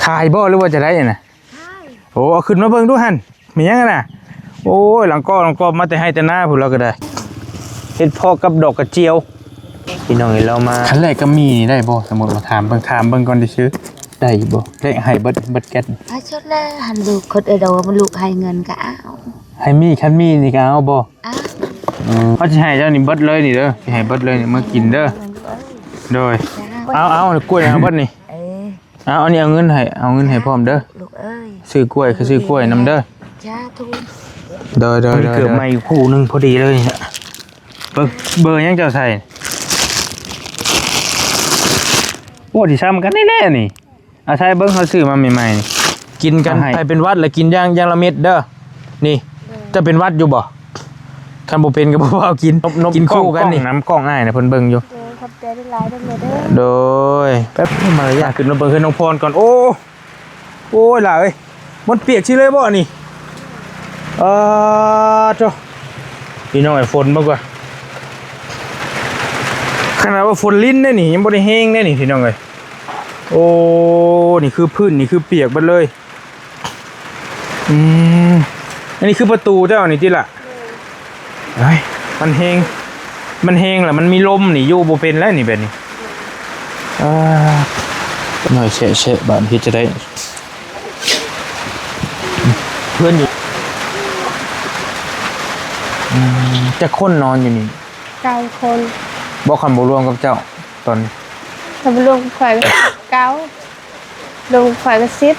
ຂາຍບໍ່ ຫຼືວ່າຈະໄດ້ນະ? ຂາຍ. ໂອ້ ເອົາຂຶ້ນມາເບິ່ງດູຫັ້ນ. ແມ່ນຫຍັງຫັ້ນນະ? ໂອ້ຍ ຫຼັງກໍ ຫຼັງກໍ ມາແຕ່ໄຮ່ແຕ່ນາພຸ້ນ ລາວກໍໄດ້. ເຫັດເຜາະກັບດອກກະຈຽວ. ພີ່ນ້ອງເອີຍ ລາວມາ ຄັນແລກກັບໝີ່ນີ້ໄດ້ບໍ່? ສົມມຸດວ່າຖາມເບິ່ງ ຖາມເບິ່ງກ່ອນຊື່ໆ ໄດ້ຢູ່ບໍ່? ແລກໃຫ້ເບິດ ເບິດແກັດ. ໃຫ້ສຸດແລ້ວ ຫັ້ນລູກຄົນເອີດອກ ມັນລູກໃຫ້ເງິນກໍເອົາ. ໃຫ້ໝີ່ ຄັນໝີ່ນີ້ກໍເອົາບໍ່? ເອົາ. ເອີ ເຮົາຊິໃຫ້ເຈົ້ານີ້ເບິດເລີຍນີ້ເດີ ຊິໃຫ້ເບິດເລີຍນີ້ ເມືອກິນເດີ. ໂດຍ. ເອົາ ເອົາ ກ້ວຍເອົາເບິດນີ້. ເອີ. ເອົາ ອັນນີ້ເອົາເງິນໃຫ້ ເອົາເງິນໃຫ້ພ້ອມເດີ ລູກເອີຍ. ຊື້ກ້ວຍ ຊື້ກ້ວຍນຳເດີ. ສາທຸ. ໂດຍໆໆ ເກີບໃໝ່ຄູ່ໜຶ່ງພໍດີເລີຍ. ເບິ່ງ ເບີຫຍັງເຈົ້າໃສ່? ໂອ້ ຊິຊ້ຳກັນນີ້ແຫຼະນີ້. ອາໄສເບິ່ງ ເຮົາຊື້ມາໃໝ່ໆນີ້ ກິນກັນ ໃຜເປັນຫວັດລະກິນຢ່າງ ຢ່າງລະເມັດເດີ. ນີ້ ເຈົ້າເປັນຫວັດຢູ່ບໍ່? ຄັນບໍ່ເປັນກໍບໍ່ເອົາກິນ ກິນຄູ່ກັນນີ້. ນຳກ້ອງອ້າຍນະ ເພິ່ນເບິ່ງຢູ່. ໂດຍ ຂອບໃຈຫຼາຍໆເດີແມ່ເດີ. ໂດຍ ແປັບ ມາລະຍາດ. ຂຶ້ນມາເບິ່ງເຮືອນນ້ອງພອນກ່ອນ. ໂອ້ ໂອ້ຍ ຫຼ້າເອີຍ ມັນປຽກຊິເລີຍບໍ່ນີ້? ເອີ ໂທ້ ພີ່ນ້ອງເອີຍ ຝົນເບິ່ງກ່ອນ. ຂະໜາດວ່າຝົນລິນເດ້ນີ້ ຍັງບໍ່ໄດ້ແຮງເດ້ນີ້ ພີ່ນ້ອງເອີຍ. ໂອ້ ນີ້ຄືພື້ນ ນີ້ຄືປຽກເບິດເລີຍ. ອືມ ອັນນີ້ຄືປະຕູເຈົ້ານີ້ຕິລະ? ໂດຍ. ເອີຍ ມັນແຮງ ມັນແຮງລະ ມັນມີລົມນີ້ ຢູ່ບໍ່ເປັນແລ້ວນີ້ ແບບນີ້. ເອີ ໜ້ອຍແຊະໆ ບາດເຮັດຈະໄດ້ ເພື່ອນຢູ່. ອືມ ຈັກຄົນນອນຢູ່ນີ້? ເກົ້າຄົນ. ບໍ່ ຄັນບໍ່ລວມກັບເຈົ້າຕອນນີ້? ຄັນບໍ່ລວມກັບຂ້ອຍກໍເກົ້າ. ລົງໄຟກໍສິບ.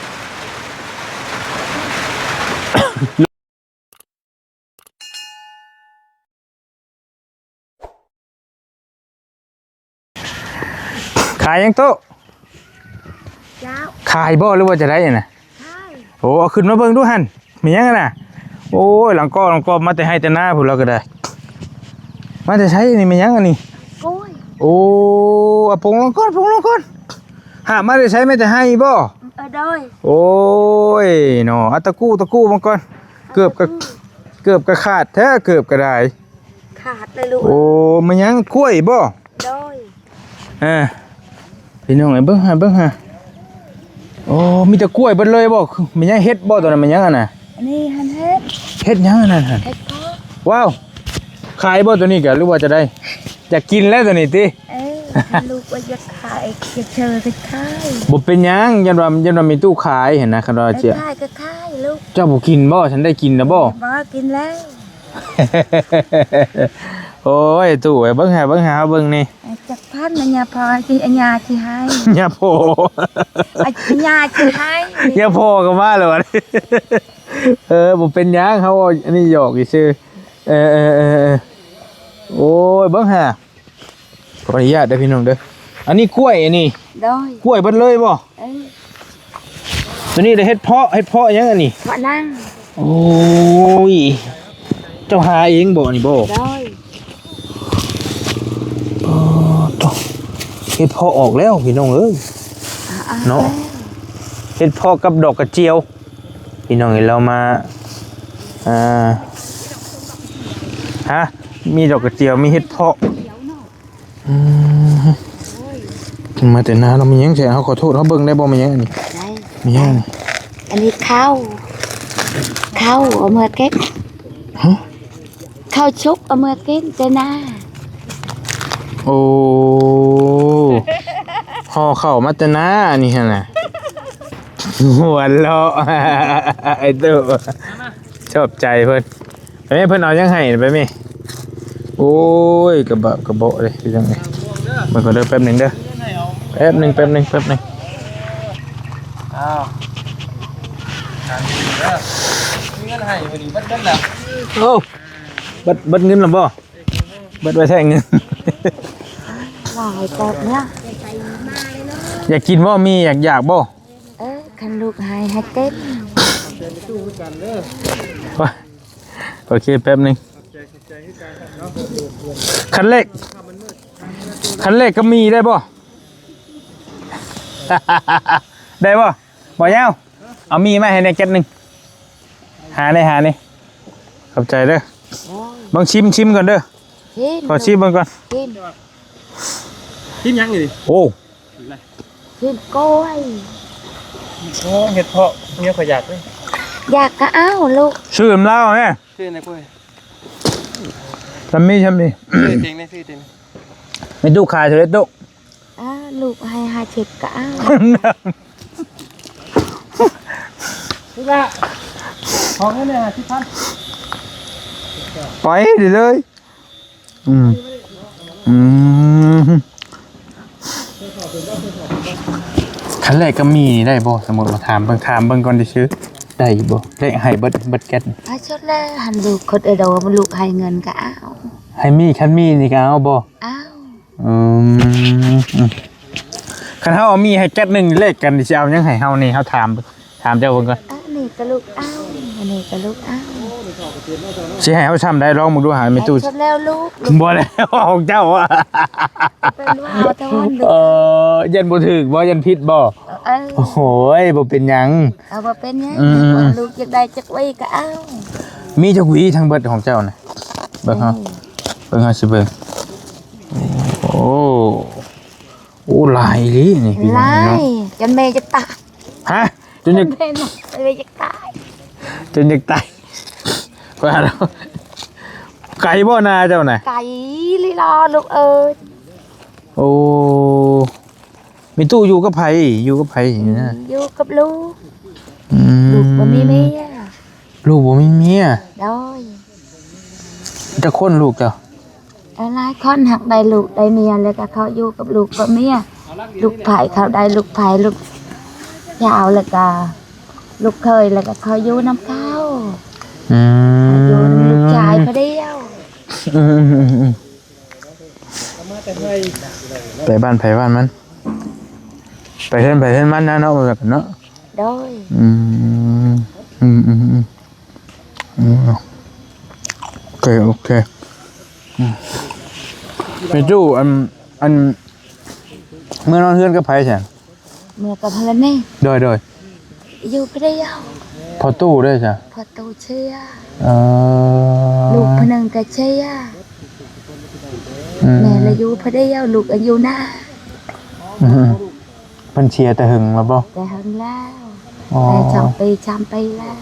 ຂາຍຫຍັງໂຕະ? ເຈົ້າ. ຂາຍບໍ່ ຫຼືວ່າຈະໄດ້ນະ? ຂາຍ. ໂອ້ ເອົາຂຶ້ນມາເບິ່ງດູຫັ້ນ. ແມ່ນຫຍັງຫັ້ນນະ? ໂອ້ຍ ຫຼັງກໍ ຫຼັງກໍ ມາແຕ່ໄຮ່ແຕ່ນາພຸ້ນ ລາວກໍໄດ້. ມາແຕ່ໃສນີ້? ແມ່ນຫຍັງອັນນີ້? ກ້ວຍ. ໂອ້ ເອົາປົງລົງກ່ອນ ປົງລົງກ່ອນ. ຫາມາແຕ່ໃສ? ມາແຕ່ໄຮ່ບໍ່? ເອີ ໂດຍ. ໂອ້ຍເນາະ ເອົາຕະກູ້ ຕະກູ້ມາກ່ອນ. ເກືອບກະ ຕະກູ້ ເກືອບກະຂາດແທ້ ເກືອບກະໄດ້. ຂາດເລີຍລູກ. ໂອ້ ແມ່ນຫຍັງ? ກ້ວຍບໍ່? ໂດຍ. ອ່າ ພີ່ນ້ອງເອີຍ ເບິ່ງຫາ ເບິ່ງຫາ. ໂອ້ ມີແຕ່ກ້ວຍເບິດເລີຍບໍ່? ແມ່ນຫຍັງ ເຫັດບໍ່? ຕົວນັ້ນແມ່ນຫຍັງຫັ້ນນະ? ອັນນີ້ຫັ້ນເຫັດ. ເຫັດຫຍັງອັນນັ້ນຫັ້ນ? ເຫັດເຜາະ. ວ້າວ ຂາຍບໍ່ຕົວນີ້ກະ ຫຼືວ່າຈະໄດ້? ຢາກກິນແລ້ວຕົວນີ້ຕິ? ເອີ ຄັນລູກວ່າຢາກຂາຍ ຢາກເຊີໄປຂາຍ. ບໍ່ເປັນຫຍັງ ຢ້ານວ່າ ຢ້ານວ່າມີຕູ້ຂາຍຫັ້ນນະ ຄັນວ່າຈະ ຂາຍກໍຂາຍລູກ. ເຈົ້າບໍ່ກິນບໍ່? ສັນໄດ້ກິນແລ້ວບໍ່? ບໍ່ ກິນແລ້ວ. ໂອ້ຍ ຕູ້ເອີຍ ເບິ່ງຫາ ເບິ່ງຫາ ເບິ່ງນີ້. ຈັກພັນ ຍາພໍ່ ຍາຊິໃຫ້ ຍາພໍ່ ຍາຊິໃຫ້ ຍາພໍ່ກໍມາແລ້ວ. ເອີ ບໍ່ເປັນຫຍັງ ເຮົາເວົ້າອັນນີ້ຫຍອກຊື່. ເອີ ເອີ ເອີ ເອີ ໂອ້ຍ ເບິ່ງຫາ ຂໍອະນຸຍາດເດີພີ່ນ້ອງເດີ. ອັນນີ້ກ້ວຍ ອັນນີ້ ໂດຍ ກ້ວຍເບິດເລີຍບໍ່? ເອີ ຕົວນີ້ລະເຫັດເຜາະ ເຫັດເຜາະຫຍັງອັນນີ້? ເຜາະນາງ. ໂອ້ຍ ເຈົ້າຫາເອງບໍ່ນີ້ບໍ່? ໂດຍ. ອໍ ໂທ້ ເຫັດເຜາະອອກແລ້ວພີ່ນ້ອງເອີຍ. ອ່າໆ ເນາະ ເຫັດເຜາະກັບດອກກະຈຽວ ພີ່ນ້ອງເອີຍ. ລາວມາ ອ່າ ຮະ ມີດອກກະຈຽວ ມີເຫັດເຜາະ. ອືມ ມາແຕ່ນາເນາະ. ມີຫຍັງແທ້? ເຮົາຂໍໂທດ ເຮົາເບິ່ງໄດ້ບໍ່? ມີຫຍັງອັນນີ້? ໄດ້. ມີຫຍັງ? ອັນນີ້ເຂົ້າ ເຂົ້າເອົາເມືອເກັບ. ຮະ? ເຂົ້າສຸກເອົາເມືອເກັບແຕ່ນາ. ໂອ້ ຫໍ່ເຂົ້າມາແຕ່ນາ ອັນນີ້ຫັ້ນນະ. ຫົວເລາະ ໄອ້ຕູ້ ຊອບໃຈເພິ່ນ. ໄປແມ່ ເພິ່ນເອົາຫຍັງໃຫ້ ໄປແມ່. ໂອ້ຍ ກະບາບກະເບາະເດ້ ພີ່ນ້ອງເອີຍ. ເບິ່ງກ່ອນເດີ ແປັບໜຶ່ງເດີ ແປັບໜຶ່ງ ແປັບໜຶ່ງ ແປັບໜຶ່ງ. ອ້າວ ມີເງິນໃຫ້ມື້ນີ້ເບິດເງິນແລ້ວ. ໂອ້ ເບິດ ເບິດເງິນແລ້ວບໍ່? ເບິດໄວ້ແທ້ເງິນ. ຫຼາຍເຕີບເນາະ. ຢາກກິນບໍ່? ມີ ຢາກ ຢາກບໍ່? ເອີ ຄັນລູກໃຫ້ ໃຫ້ເຕັມ. ໂອເຄ ແປັບໜຶ່ງ. ຄັນເລກ ຄັນເລກກັບໝີ່ໄດ້ບໍ່? ໄດ້ບໍ່? ບໍ່ຍາວ ເອົາໝີ່ມາໃຫ້ແດ່ແກັດໜຶ່ງ. ຫາແດ່ ຫາແດ່. ຂອບໃຈເດີ. ໂອ້ຍ ເບິ່ງ ຊິມ ຊິມກ່ອນເດີ. ຊິມ ຂໍຊິມເບິ່ງກ່ອນ. ຊິມ ຊິມຫຍັງນີ້? ໂອ້ ຊິມກ້ວຍ. ໂອ້ ເຫັດເຜາະ ເມຍຂ້ອຍຢາກເດ້. ຢາກກໍເອົາລູກ. ຊື້ນຳລາວແດ່. ຊື້ໃນໂພຍ. ຊຳນີ້ ຊຳນີ້. ຊື້ເຕັງແດ່ ຊື້ເຕັງ. ແມ່ຕູ້ຂາຍເທົ່າໃດຕູ້? ອ້າ ລູກໃຫ້ຫ້າສິບກໍເອົາ. ນີ້ລະ ຂໍເງິນແດ່ຫ້າສິບພັນ. ໄປເລີຍ. ອືມ ອືມ ຄັນແລກກັບໝີ່ນີ້ໄດ້ບໍ່? ສົມມຸດວ່າຖາມເບິ່ງ ຖາມເບິ່ງກ່ອນຊື່ໆ ໄດ້ຢູ່ບໍ່? ແລກໃຫ້ເບິດ ເບິດແກັດ. ໃຫ້ສຸດແລ້ວ ຫັ້ນລູກຄົນເອີດອກ ລູກໃຫ້ເງິນກໍເອົາ. ໃຫ້ໝີ່ ຄັນໝີ່ນີ້ກໍເອົາບໍ່? ເອົາ. ອືມ ຄັນເຮົາເອົາໝີ່ໃຫ້ແກັດໜຶ່ງ ແລກກັນຊິເອົາຫຍັງໃຫ້ເຮົານີ້? ເຮົາຖາມ ຖາມເຈົ້າເບິ່ງກ່ອນ. ອັນນີ້ກໍລູກເອົາ ອັນນີ້ກໍລູກເອົາ. ຊິໃຫ້ເຮົາຊ່ຳໃດ? ລອງເບິ່ງດູຫາແມ່ຕູ້. ໃຫ້ສຸດແລ້ວລູກ. ບໍ່ແລ້ວ ຂອງເຈົ້າອະ. ເປັນວ່າເອົາແຕ່ວ່າລູກ. ເອີ ຢ້ານບໍ່ຖືກບໍ່? ຢ້ານຜິດບໍ່? ເອີ ໂອ້ໂຫ ບໍ່ເປັນຫຍັງ. ເອົາ ບໍ່ເປັນຫຍັງ. ອືມ ລູກຢາກໄດ້ຈັກຫວີກໍເອົາ. ມີຈັກຫວີທັງເບິດຂອງເຈົ້ານະ? ເບິ່ງເຮົາ ເອີ ເບິ່ງເຮົາຊິເບິ່ງ. ໂອ້ ໂອ້ ຫຼາຍອີ່ຫຼີນີ້ພີ່ນ້ອງເນາະ. ຫຼາຍ ຈົນແມ່ຢາກຕາຍ. ຮະ? ຈົນຢາກ ແມ່ຢາກຕາຍ. ຈົນຢາກຕາຍ. ວ່າແລ້ວ ໄກບໍ່ນາເຈົ້ານະ? ໄກລີລາລູກເອີຍ. ໂອ້ ແມ່ຕູ້ຢູ່ກັບໃຜ? ຢູ່ກັບໃຜ? ອືມ ຢູ່ກັບລູກ. ອືມ ລູກບໍ່ມີເມຍ. ລູກບໍ່ມີເມຍ? ໂດຍ. ຈັກຄົນລູກເຈົ້າ? ຫຼາຍຄົນ ຫາກໄດ້ລູກໄດ້ເມຍແລ້ວກໍເຂົາຢູ່ກັບລູກກັບເມຍ. ລູກໃຜເຂົາໄດ້ລູກໃຜ ລູກສາວ ແລ້ວກໍລູກເຂີຍ ແລ້ວກໍເຂົາຢູ່ນຳເຂົາ. ອືມ ຢູ່ນຳລູກຊາຍຜູ້ດຽວ. ອືມ ໄປບ້ານໃຜບ້ານມັນ ໄປເຮືອນໃຜເຮືອນມັນນະເນາະ ວ່າກັນເນາະ. ໂດຍ. ອືມ ອືມ ອືມ ອືມ ອືມ ໂອເຄ ໂອເຄ. ອືມ ແມ່ຕູ້ ອັນ ອັນ ເມືອນອນເຮືອນກັບໃຜຊັ້ນ? ເມືອກັບເຮືອນນີ້. ໂດຍ ໂດຍ. ຢູ່ຜູ້ດຽວ. ພໍ່ຕູ້ເດ້ຊະ? ພໍ່ຕູ້ເຊຍ. ເອີ ລູກຜູ້ໜຶ່ງກໍເຊຍ. ອືມ ແມ່ລະຢູ່ຜູ້ດຽວ ລູກກໍຢູ່ນາ. ອືມ ເພິ່ນເຊຍແຕ່ຫຶງແລ້ວບໍ່? ແຕ່ຫຶງແລ້ວ. ອໍ ໄດ້ສອງປີສາມປີແລ້ວ.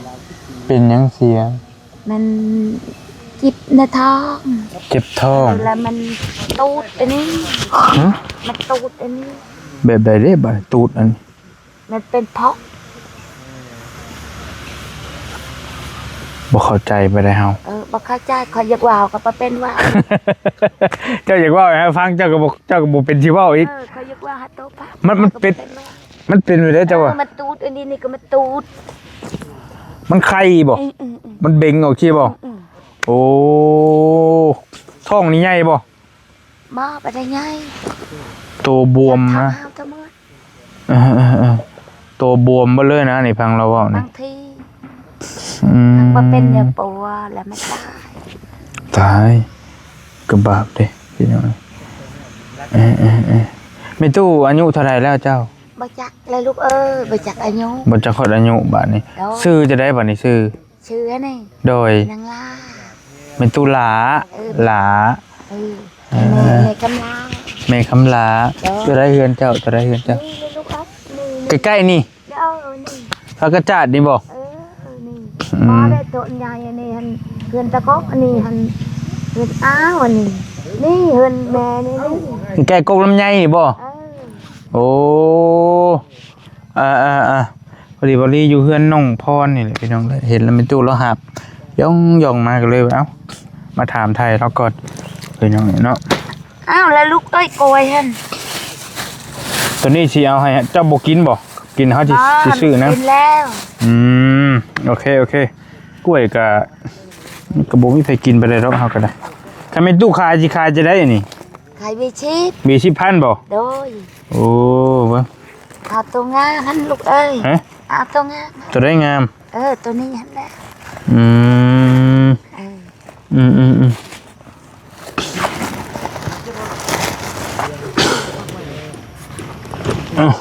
ເປັນຫຍັງເຊຍ? ມັນເຈັບໃນທ້ອງ. ເຈັບທ້ອງ. ແລ້ວມັນຕູດອັນນີ້. ຮະ? ມັນຕູດອັນນີ້. ແບບໃດເດ້ບາດຕູດອັນ? ມັນເປັນເພາະ ບໍ່ເຂົ້າໃຈປານໃດເຮົາ. ເອີ ບໍ່ເຂົ້າໃຈ. ຂ້ອຍຢາກເວົ້າກໍບໍ່ເປັນເວົ້າ. ເຈົ້າຢາກເວົ້າໃຫ້ເຮົາຟັງ ເຈົ້າກໍບໍ່ ເຈົ້າກໍບໍ່ເປັນຊິເວົ້າອີກ. ເອີ ຂ້ອຍຢາກເວົ້າຫາໂຕພະ. ມັນ ມັນເປັນ ມັນເປັນຢູ່ໃດເຈົ້າວ່າ? ເອີ ມັນຕູດອັນນີ້ ນີ້ກໍມັນຕູດ. ມັນໄຂ່ບໍ່? ອືມໆໆ. ມັນເບັງອອກຊີ້ບໍ່? ອືມໆ. ໂອ້ ທ້ອງນີ້ໃຫຍ່ບໍ່? ບໍ່ ບໍ່ໄດ້ໃຫຍ່. ໂຕບວມນະ. ເອີ ເອີ ເອີ ໂຕບວມເບິດເລີຍນະ ນີ້ຟັງລາວເວົ້ານີ້. ບາງທີ ອືມ ມັນບໍ່ເປັນແນວປົວແລ້ວມັນຕາຍ. ຕາຍ ກໍບາບເດ້ພີ່ນ້ອງ. ເອີ ເອີ ເອີ ແມ່ຕູ້ ອາຍຸເທົ່າໃດແລ້ວເຈົ້າ? ບໍ່ຈັກແລ້ວລູກເອີຍ ບໍ່ຈັກອາຍຸ. ບໍ່ຈັກຮອດອາຍຸບາດນີ້. ໂດຍ. ຊື່ຈັ່ງໃດບາດນີ້? ຊື່ ຊື່ອັນນີ້. ໂດຍ. ນາງຫຼ້າ. ແມ່ຕູ້ຫຼ້າ. ເອີ ຫຼ້າ. ເອີ ເອີ ແມ່ ແມ່ຄຳຫຼ້າ. ແມ່ຄຳຫຼ້າ. ໂດຍ. ຢູ່ໃດເຮືອນເຈົ້າ? ຢູ່ໃດເຮືອນເຈົ້າ? ນີ້ລູກເອີຍ ນີ້ ໃກ້ໆນີ້. ເອີ ນີ້ ພາກກະຈາດນີ້ບໍ່? ເອີ ນີ້. ອືມ ບໍ່ໄດ້ໂຕໃຫຍ່ອັນນີ້ຫັ້ນ ເຮືອນຕາກົກອັນນີ້ຫັ້ນ ເຮືອນອ້າວອັນນີ້ ນີ້ເຮືອນແມ່ນີ້ ນີ້ ໃກ້ກົກລຳໄຍນີ້ບໍ່? ເອີ ໂອ້ ອ່າໆໆ ພໍດີ ພໍດີຢູ່ເຮືອນນ້ອງພອນນີ້ແຫຼະພີ່ນ້ອງ. ເຫັນແລ້ວແມ່ຕູ້ລາວຫາບຍ່ອງໆມາ ກໍເລີຍວ່າ ເອົ້າ ມາຖາມໄຖ່ລາວກ່ອນພີ່ນ້ອງເນາະ. ອ້າວ ແລ້ວລູກເອີຍ ກ້ວຍຫັ້ນ ຕົວນີ້ຊິເອົາໃຫ້ເຈົ້າບໍ່ກິນບໍ່? ກິນ ເຮົາຊິ ບໍ່ ຊິຊື້ນຳ. ກິນແລ້ວ. ອືມ ໂອເຄ ໂອເຄ. ກ້ວຍກະ ກະບໍ່ມີໃຜກິນປານໃດດອກ ເຮົາກະໄດ້. ຄັນແມ່ນຕູ້ຂາຍ ຊິຂາຍຈັ່ງໃດອັນນີ້? ຂາຍຫວີສິບ. ຫວີສິບພັນບໍ່? ໂດຍ. ໂອ້ ເບິ່ງ ເອົາໂຕງາມຫັ້ນລູກເອີຍ. ຮະ? ເອົາໂຕງາມ. ໂຕໃດງາມ? ເອີ ໂຕນີ້ຫັ້ນແຫຼະ. ອືມ ເອີ ອືມໆໆ ເອົ້າ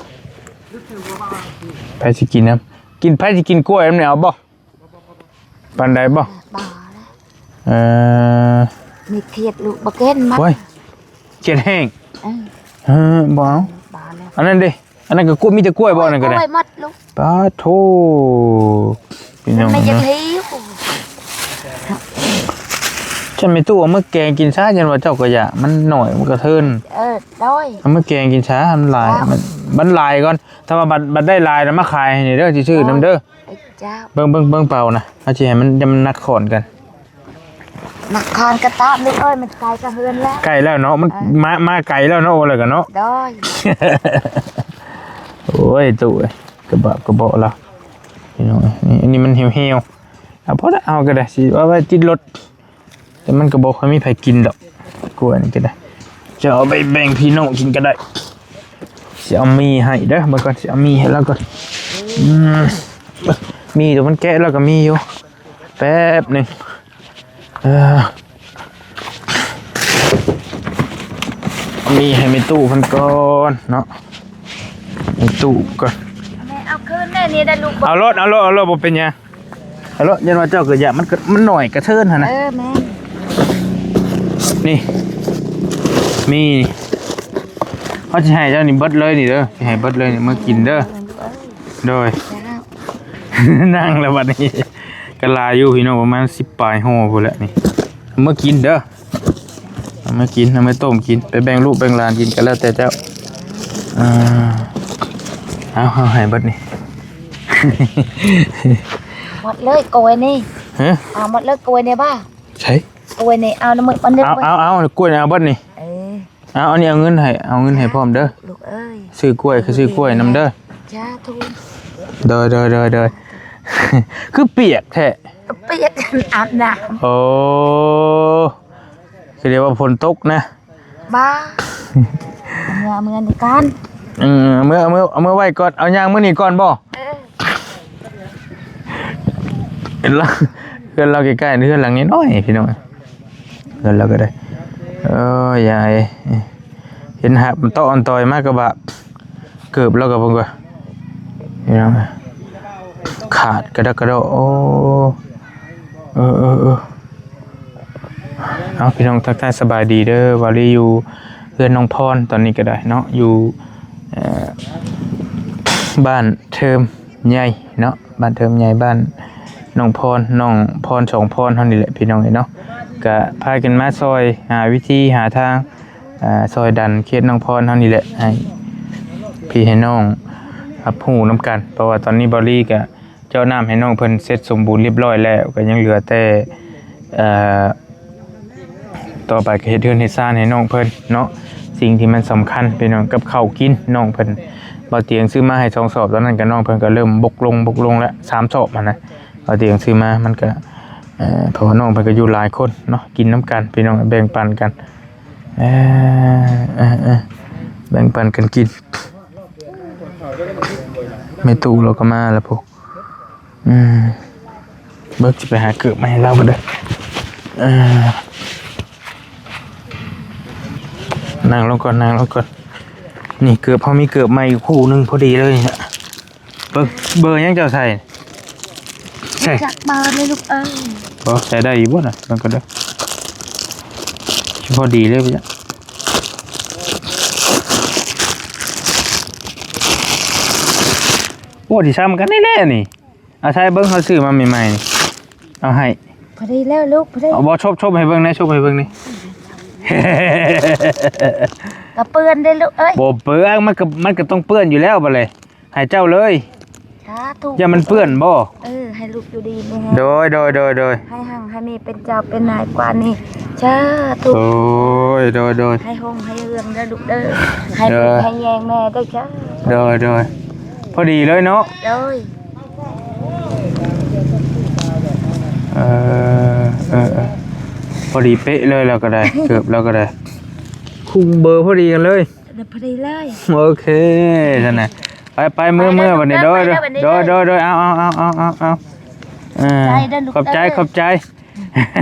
ໃຜຊິກິນນຳ? ກິນ ໃຜຊິກິນກ້ວຍນຳນີ້ ເອົາບໍ່? ປານໃດບໍ່? ບໍ່ແລ້ວ. ເອີ ມີຂຽດລູກບໍ່ກິນມັນ. ໂອ້ຍ ຂຽດແຫ້ງ. ເອີ ເອີ ບໍ່ເອົາ. ບໍ່ແລ້ວ. ອັນນັ້ນເດ້? ອັນນັ້ນກໍກ້ວຍ ມີແຕ່ກ້ວຍບໍ່ ອັນນັ້ນກໍໄດ້? ກ້ວຍໝົດລູກ. ປາໂທ ພີ່ນ້ອງ ມັນຢາກເນາະ ຫິວ. ຊັ້ນແມ່ຕູ້ເອົາມາແກງກິນຊະ ຢ້ານວ່າເຈົ້າກໍຢາກ ມັນໜ້ອຍ ມັນກະເທີນ. ເອີ ໂດຍ ເອົາມາແກງກິນຊະ ມັນຫຼາຍ. ເຈົ້າ ມັນ ມັນຫຼາຍກ່ອນ ຖ້າວ່າບັດ ບັດໄດ້ຫຼາຍນະ ມາຂາຍໃຫ້ນີ້ເດີ ຊິຊື້ນຳເດີ. ເຈົ້າ ເບິ່ງ ເບິ່ງ ເບິ່ງເປົານະ ເຮົາຊິໃຫ້ມັນ ມັນໜັກຂ້ອນກັນ. ໜັກຂ້ອນກໍຕາມລູກເອີຍ ມັນໃກ້ກັບເຮືອນແລ້ວ. ໃກ້ແລ້ວເນາະ ມັນ ເອີ ມາ ມາໄກແລ້ວເນາະ ວ່າແລ້ວກໍເນາະ. ໂດຍ ໂອ້ຍ ຕູ້ເອີຍ ກະບະກະເບາະລາວ ພີ່ນ້ອງເອີຍ. ນີ້ ອັນນີ້ມັນຫ່ຽວໆ ເອົາພໍລະ ເອົາກໍໄດ້ ຊິເອົາໄວ້ຕິດລົດ ແຕ່ມັນກໍບໍ່ຄ່ອຍມີໃຜກິນດອກ ກ້ວຍນີ້ກໍໄດ້ ຈະເອົາໄປແບ່ງພີ່ນ້ອງກິນກໍໄດ້. ຊິເອົາໝີ່ໃຫ້ເດີ ເບິ່ງກ່ອນ ຊິເອົາໝີ່ໃຫ້ລາວກ່ອນ. ອືມ ໝີ່ຕົວມັນແກະລາວກໍມີຢູ່ ແປັບໜຶ່ງ. ເອີ ເອົາໝີ່ໃຫ້ແມ່ຕູ້ເພິ່ນກ່ອນເນາະ ແມ່ຕູ້ກ່ອນ. ແມ່ເອົາຄືນແນ່ນີ້ໄດ້ລູກ. ເອົາໂລດ ເອົາໂລດ ເອົາໂລດ ບໍ່ເປັນຫຍັງ. ເອົາໂລດ ຢ້ານວ່າເຈົ້າກໍຢາກ ມັນກໍ ມັນໜ້ອຍກະເທີນຫັ້ນນະ. ເອີ ແມ່ນ ນີ້ ມີ ເຮົາຊິໃຫ້ເຈົ້ານີ້ເບິດເລີຍນີ້ເດີ ຊິໃຫ້ເບິດເລີຍນີ້ ເມືອກິນເດີ. ໂດຍ ເຈົ້າ ນັ່ງແລ້ວບັດນີ້ ກໍຫຼາຍຢູ່ພີ່ນ້ອງ ປະມານສິບປາຍຫໍ່ພຸ້ນແຫຼະນີ້ ເມືອກິນເດີ. ເອົາມາກິນ ເອົາມາຕົ້ມກິນ ໄປແບ່ງລູກແບ່ງຫຼານກິນກໍແລ້ວແຕ່ເຈົ້າ. ເອີ ເອົາ ເອົາໃຫ້ເບິດນີ້ ໝົດເລີຍກ້ວຍນີ້. ຮະ? ເອົາໝົດເລີຍກ້ວຍນີ້ບໍ່? ໃສ? ກ້ວຍນີ້ ເອົານຳໝົດ ເອົາ ເອົາ ເອົາກ້ວຍນີ້ ເອົາເບິດນີ້. ເອີ ເອົາ ອັນນີ້ເອົາເງິນໃຫ້ ເອົາເງິນໃຫ້ພ້ອມເດີລູກເອີຍ. ຊື້ກ້ວຍ ຄືຊື້ກ້ວຍນຳເດີ. ສາທຸ ໂດຍ ໂດຍ ໂດຍ ໂດຍ. ຄືປຽກແທ້? ປຽກ ອາບນ້ຳ. ໂອ້ ຄືໄດ້ວ່າຝົນຕົກນະ. ບໍ່ ເມືອ ເມືອນີ້ກ່ອນ. ເອີ ເມືອ ເມືອ ເອົາເມືອໄວ້ກ່ອນ ເອົາຍ່າງມື້ນີ້ກ່ອນບໍ່? ເອີ ເຮືອນລາວ ເຮືອນລາວໃກ້ໆ ເຮືອນຫຼັງນ້ອຍໆ ພີ່ນ້ອງ ເຮືອນລາວກໍໄດ້. ໂອ້ຍ ຢາຍ ເຫັນຫາບມັນເຕາະອັນຕອຍມາກໍບາບ ເກີບລາວກໍເບິ່ງກ່ອນ ພີ່ນ້ອງ ຂາດກະດັກກະດໍ້. ໂອ້ ເອີ ເອີ ເອີ ເອົາ ພີ່ນ້ອງ ທັກທາຍສະບາຍດີເດີ ວາລີຢູ່ເຮືອນນ້ອງພອນຕອນນີ້ກໍໄດ້ເນາະ ຢູ່ ເອີ ບ້ານເທີມໃຫຍ່ເນາະ ບ້ານເທີມໃຫຍ່ ບ້ານນ້ອງພອນ ນ້ອງພອນ ສອງພອນເຮົານີ້ແຫຼະ ພີ່ນ້ອງເອີຍເນາະ. ກະພາກັນມາຊ່ອຍຫາວິທີຫາທາງ ເອີ ຊ່ອຍດັນເຂດນ້ອງພອນເຮົານີ້ແຫຼະ ໃຫ້ພີ່ໃຫ້ນ້ອງຮັບຮູ້ນຳກັນ ເພາະວ່າຕອນນີ້ເບົາລີກະ ເຈາະນ້ຳໃຫ້ນ້ອງເພິ່ນເສັດສົມບູນລຽບຮ້ອຍແລ້ວ ກໍຍັງເຫຼືອແຕ່ ເອີ ຕໍ່ໄປກໍເຮັດເຮືອນເຮັດຊານໃຫ້ນ້ອງເພິ່ນເນາະ. ສິ່ງທີ່ມັນສຳຄັນ ພີ່ນ້ອງ ກັບເຂົ້າກິນນ້ອງເພິ່ນ ເບົາຕຽງຊື້ມາໃຫ້ສອງສອບ ຕອນນັ້ນກໍນ້ອງເພິ່ນກໍເລີ່ມບົກລົງ ບົກລົງແລ້ວ ສາມສອບຫັ້ນນະ ເບົາຕຽງຊື້ມາ ມັນກໍ ເອີ ເພາະວ່ານ້ອງເພິ່ນກໍຢູ່ຫຼາຍຄົນເນາະ ກິນນຳກັນ ພີ່ນ້ອງ ແບ່ງປັນກັນ ເອີ ເອີ ເອີ ແບ່ງປັນກັນກິນ. ແມ່ຕູ້ລາວກໍມາແລ້ວພຸ້ນ. ອືມ ເບິ່ງ ຊິໄປຫາເກີບມາໃຫ້ລາວກ່ອນເດີ. ເອີ ນັ່ງລົງກ່ອນ ນັ່ງລົງກ່ອນ. ນີ້ເກີບ ເຮົາມີເກີບໃໝ່ຢູ່ຄູ່ໜຶ່ງພໍດີເລີຍນະ. ເບິ່ງ ເບີຫຍັງເຈົ້າໃສ່? ໃສ່ ຈັກເບີເລີຍລູກເອີຍ. ບໍ່ ໃສ່ໄດ້ຢູ່ບໍ່ນະ? ເບິ່ງກ່ອນເດີ ຊິພໍດີເລີຍບໍ່ຈັກ. ໂອ້ ຊິຊ້ຳກັນນີ້ແຫຼະນີ້. ເອົາໃສ່ເບິ່ງ ເຮົາຊື້ມາໃໝ່ໆນີ້ ເອົາໃຫ້. ພໍດີແລ້ວລູກ ພໍດີ. ເອົາບໍ່ ຊົບ ຊົບໃຫ້ເບິ່ງແດ່ ຊົບໃຫ້ເບິ່ງນີ້. ກໍເປື້ອນເດ້ລູກເອີຍ. ບໍ່ເປື້ອນ ມັນກໍ ມັນກໍຕ້ອງເປື້ອນຢູ່ແລ້ວ ບາດນີ້ ໃຫ້ເຈົ້າເລີຍ. ສາທຸ ຢ່າມັນເປື້ອນບໍ່? ເອີ ໃຫ້ລູກຢູ່ດີມີແຮງ. ໂດຍ ໂດຍ ໂດຍ ໂດຍ. ໃຫ້ຮັ່ງໃຫ້ມີ ເປັນເຈົ້າເປັນນາຍກວ່ານີ້. ສາທຸ. ໂອ້ຍ ໂດຍ ໂດຍ ໂດຍ. ໃຫ້ຮຸ່ງໃຫ້ເຮືອງເດີລູກເດີ. ໃຫ້ເປັນ ໂດຍ ໃຫ້ແຍງແມ່ເດີ. ສາທຸ. ໂດຍ ໂດຍ. ພໍດີເລີຍເນາະ. ໂດຍ. ເອີ ເອີ ເອີ ພໍດີເປະເລີຍ ລາວກໍໄດ້ ເກີບລາວກໍໄດ້ ຄູ່ເບີພໍດີກັນເລີຍ. ພໍດີເລີຍ. ໂອເຄ ຊັ້ນນະ ໄປ ໄປ ເມືອ ເມືອບັດນີ້. ໂດຍ ໂດຍ ໂດຍ ໂດຍ. ເອົາ ເອົາ ເອົາ ເອົາ ເອົາ ເອີ ຂອບໃຈເດີລູກເອີຍ. ຂອບໃຈ ຂອບໃຈ.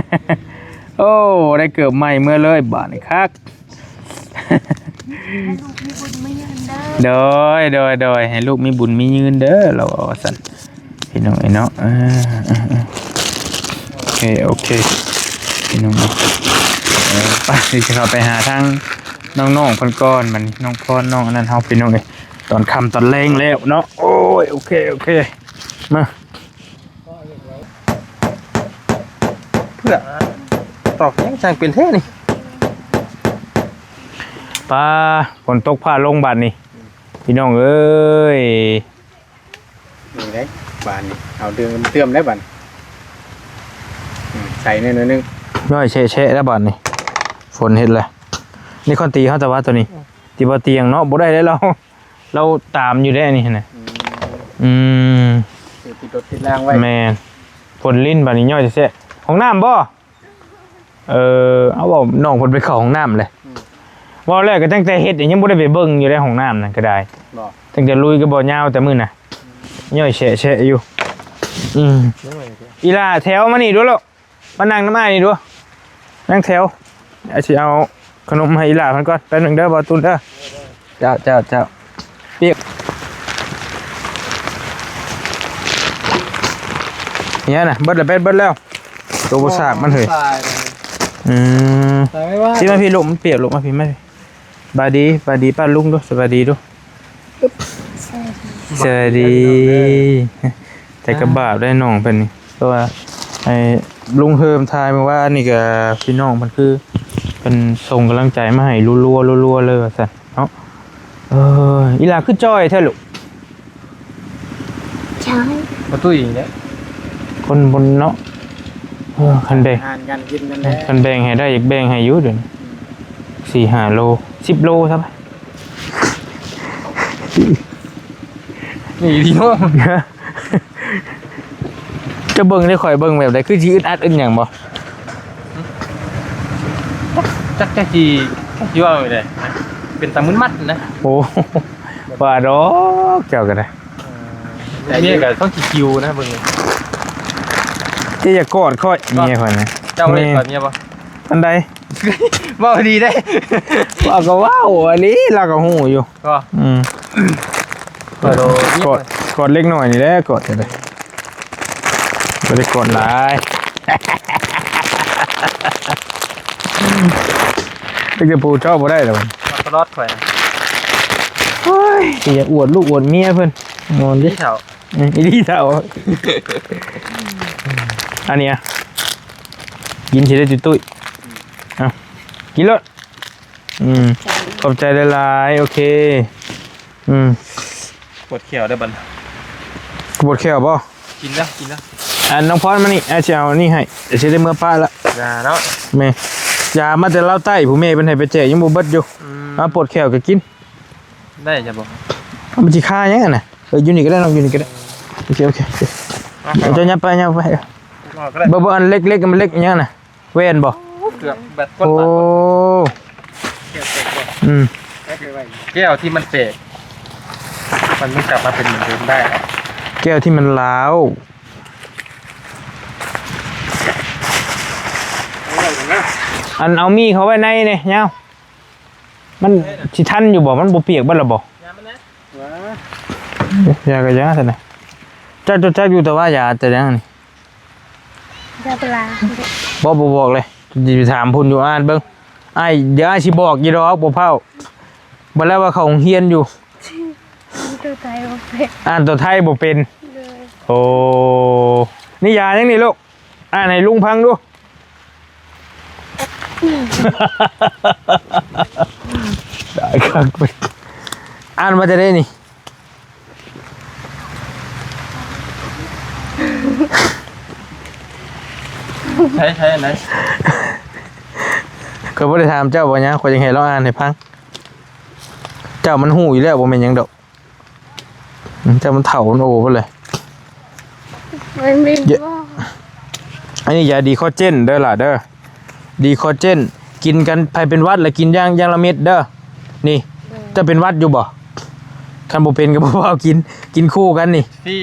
ໂອ້ ໄດ້ເກີບໃໝ່ເມືອເລີຍບາດນີ້ຄັກ. ໃຫ້ລູກມີບຸນມີເງິນເດີ. ໂດຍ ໂດຍ ໂດຍ. ໃຫ້ລູກມີບຸນມີເງິນເດີ ລາວວ່າຊັ້ນ ພີ່ນ້ອງເອີຍເນາະ. ເອີ ເອີ ເອີ ໂອເຄ ໂອເຄ ພີ່ນ້ອງເອີຍ. ເອີ ໄປ ຊິເຂົ້າໄປຫາທາງນ້ອງໆເພິ່ນກ່ອນ ບັດນີ້ ນ້ອງພອນ ນ້ອງອັນນັ້ນເຮົາ ພີ່ນ້ອງເອີຍ. ໄປ ຕອນຄ່ຳຕອນແລງແລ້ວເນາະ. ໂອ້ຍ ໂອເຄ ໂອເຄ ມາ ເພື່ອຕອກຫຍັງຊ່າງເປັນແທ້ນີ້ ປາ ຝົນຕົກຟ້າລົງບາດນີ້ ພີ່ນ້ອງເອີຍ. ນີ້ເດ້ ບາດນີ້ເອົາເດືອມເຕີມແລ້ວບາດນີ້ ອືມ ໃສ່ໜ້ອຍໜຶ່ງ ນ້ອຍແຊະໆແລ້ວບາດນີ້ ຝົນເຮັດແລ້ວ. ນີ້ຄອນຕີເຮົາ ແຕ່ວ່າໂຕນີ້ ອືມ ຕີບໍ່ຕຽງເນາະ ບໍ່ໄດ້ເດ້ລາວ ລາວຕາມຢູ່ເດ້ອັນນີ້ຫັ້ນນະ ອືມ ອືມ ຕິດລົດຕິດລາງໄວ້ ແມ່ນ ຝົນລິນບາດນີ້ ຍ້ອຍແຊະ ຫ້ອງນ້ຳບໍ່? ເອີ ເອົາ ເວົ້ານ້ອງເພິ່ນໄປເຂົ້າຫ້ອງນ້ຳເລີຍ ອືມ ເວົ້າແລ້ວກໍຕັ້ງແຕ່ເຮັດ ຍັງບໍ່ໄດ້ໄປເບິ່ງຢູ່ໃນຫ້ອງນ້ຳນັ້ນກໍໄດ້ ບໍ່ ຕັ້ງແຕ່ລຸຍກັບບໍ່ຍາວແຕ່ມື້ນະ ອືມ ຍ້ອຍແຊະໆຢູ່ ອືມ ອີ່ຫຼ້າແຖວມານີ້ດູລູກ ມານັ່ງນຳອ້າຍນີ້ດູ ນັ່ງແຖວ ອ້າຍຊິເອົາຂະໜົມໃຫ້ອີ່ຫຼ້າເພິ່ນກ່ອນ ແປັບໜຶ່ງເດີ ບໍ່ຕຸນເດີ. ເຈົ້າ ເຈົ້າ ເຈົ້າ ປຽກ ເນຍນະ ເບິດແລ້ວ ເບັດເບິດແລ້ວ ໂຕບໍ່ສາກມັນເຮີ້ຍ ອືມ ຊິມາພີ່ລູກ ມັນປຽກລູກ ມາພີ່ ມາພີ່ ສະບາຍດີ ສະບາຍດີປ້າລຸງດູ ສະບາຍດີດູ ສະບາຍດີ ແຕ່ກໍບາບໄດ້ນ້ອງເພິ່ນນີ້ ເພາະວ່າ ໄອ້ລຸງເຮີມຖ່າຍມື້ວານນີ້ກໍ ພີ່ນ້ອງເພິ່ນຄື ເພິ່ນສົ່ງກຳລັງໃຈມາໃຫ້ລັວໆ ລັວໆ ເລີຍວ່າຊັ້ນເນາະ. ເອີ ອີ່ຫຼ້າຄືຈ່ອຍແທ້ລູກ ຈ້ອຍ ບໍ່ຕຸ້ຍເດ້ ຄົນບໍ່ເນາະ ເອີ ຄັນແບ່ງ ອາຫານການກິນນັ້ນແຫຼະ ຄັນແບ່ງໃຫ້ໄດ້ ຢາກແບ່ງໃຫ້ຢູ່ເດ ອືມ ສີ່ຫ້າໂລ ສິບໂລຊະ ນີ້ດີເນາະ ເຈົ້າເບິ່ງໄດ້ ຂ້ອຍເບິ່ງແບບໃດ ຄືຊິອຶດອັດອຶດຫຍັງບໍ່? ຈັກ ຈັກ ຈັກຊິ ຈັກຊິເວົ້າແນວໃດ ເປັນຕາມຶນມັດນະ. ໂອ້ ວ່າດອກເຈົ້າກໍໄດ້ ເອີ ເມຍກໍຕ້ອງຊິຄິວນະ ເບິ່ງ ເຈົ້າຢາກກອດຂ້ອຍ ເມຍຂ້ອຍນະ ເຈົ້າບໍ່ໄດ້ກອດເມຍບໍ່? ອັນໃດ ເວົ້າດີເດ້ ເວົ້າກໍເວົ້າ ອັນນີ້ລາວກໍຮູ້ຢູ່ ກໍ ອືມ ກອດ ກອດເລັກນ້ອຍນີ້ແຫຼະ ກອດກໍໄດ້ ບໍ່ໄດ້ກອດຫຼາຍ ເປັນກະປູເຈາະບໍ່ໄດ້ດອກ ຕະຫຼອດຂ້ອຍ ໂອ້ຍ ຢ່າອວດລູກອວດເມຍເພິ່ນ ງອນເດ້ ເຖົ້າ ອືມ ອີ່ຫຼີເຖົ້າ ອັນນີ້ ກິນຊິໄດ້ຕຸ້ຍໆ ເອົາ ກິນໂລດ ອືມ ຂອບໃຈຫຼາຍໆ ໂອເຄ ອືມ ປວດແຂ້ວເດີບັດ ປວດແຂ້ວບໍ່? ກິນແລ້ວ ກິນແລ້ວ ອັນນ້ອງພອນມານີ້ ອ້າຍຊິເອົາອັນນີ້ໃຫ້ ຊິໄດ້ເມືອປະລະ ຢາເນາະ ແມ່ ຢາມາແຕ່ລາວໃຕ້ ຜູ້ແມ່ເພິ່ນໃຫ້ໄປແຈກ ຍັງບໍ່ເບິດຢູ່ ອືມ ມາປວດແຂ້ວກໍກິນ ໄດ້ຈ້ະບໍ່? ມັນຊິຄາຫຍັງຫັ້ນນະ? ເອີ ຢູ່ນີ້ກໍໄດ້ນ້ອງ ຢູ່ນີ້ກໍໄດ້ ໂອເຄ ໂອເຄ ໂອເຄ ເຈົ້າຫຍັບໄປ ຫຍັບໄປ ເບິ່ງ ເບິ່ງອັນເລັກໆ ມັນເລັກຫຍັງນະ? ແວ່ນບໍ່? ເກືອບແບດ ໂອ້ ອືມ ແກ້ວທີ່ມັນແຕກ ມັນ ມັນກັບມາເປັນເໝືອນເດີມໄດ້ ແກ້ວທີ່ມັນລ້າວ ອັນເອົາມີດເຂົ້າໄວ້ໃນນີ້ຍາວ ມັນຊິທັນຢູ່ບໍ່? ມັນບໍ່ປຽກເບິດລະບໍ່? ຢາກໍຢາຊັ້ນນະ ຈັກ ຈັກຢູ່ ແຕ່ວ່າຢາແຕ່ຫຍັງນີ້? ຢາປະລາ ບໍ່ ບໍ່ບອກເລີຍ ຊິໄປຖາມພຸ້ນຢູ່ ອ່ານເບິ່ງ ອ້າຍ ດຽວອ້າຍຊິບອກຢູ່ດອກ ບໍ່ພ້າວ ບໍ່ແລ້ວວ່າເຂົ້າໂຮງຮຽນຢູ່ ອ່ານຕົວໄທບໍ່ເປັນ ໂດຍ ໂອ້ ນີ້ຢາຫຍັງນີ້ລູກ? ອ່ານໃຫ້ລຸງຟັງດູ ໄດ້ຄັກເວີຍ ອ່ານວ່າຈັ່ງໃດນີ້? ໃຊ້ ໃຊ້ອັນໃດ? ຂ້ອຍບໍ່ໄດ້ຖາມເຈົ້າບໍ່ຫຍັງ ຂ້ອຍຍັງໃຫ້ລາວອ່ານໃຫ້ຟັງ ເຈົ້າມັນຮູ້ຢູ່ແລ້ວ ບໍ່ແມ່ນຫຍັງດອກ ອືມ ເຈົ້າມັນເຖົ້າ ມັນໂອເບິດເລີຍ ມັນມີ ອັນນີ້ຢາດີຄອເຈນເດີຫຼ້າເດີ ດີຄອເຈນ ກິນກັນ ໃຜເປັນຫວັດລະກິນຢ່າງ ຢ່າງລະເມັດເດີ ນີ້ ເຈົ້າເປັນຫວັດຢູ່ບໍ່? ຄັນບໍ່ເປັນກໍບໍ່ເອົາກິນ ກິນຄູ່ກັນນີ້ ຟຣີ